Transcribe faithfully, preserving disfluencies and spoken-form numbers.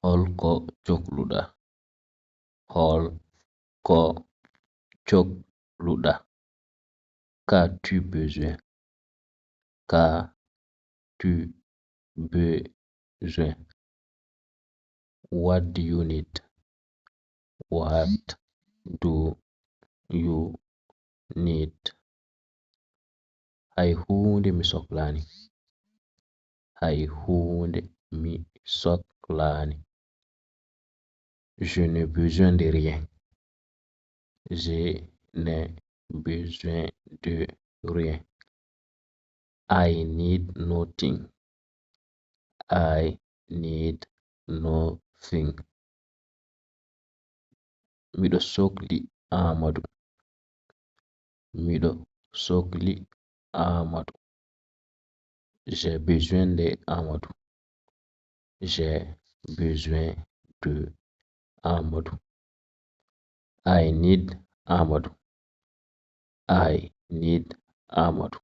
Hol ko cokluɗa? Hol ko cokluɗa? Qu'as-tu besoin? Qu'as-tu besoin? What do you need? What do you need? Hay huunde mi soklaani. Hay huunde mi soklaani. Je n'ai besoin de rien. Je n'ai besoin de rien. I need nothing. I need nothing. Miɗo sokli Aamadu. Miɗo sokli Aamadu. J'ai besoin de Aamadu. J'ai besoin de Aamadu. I need Aamadu. I need Aamadu.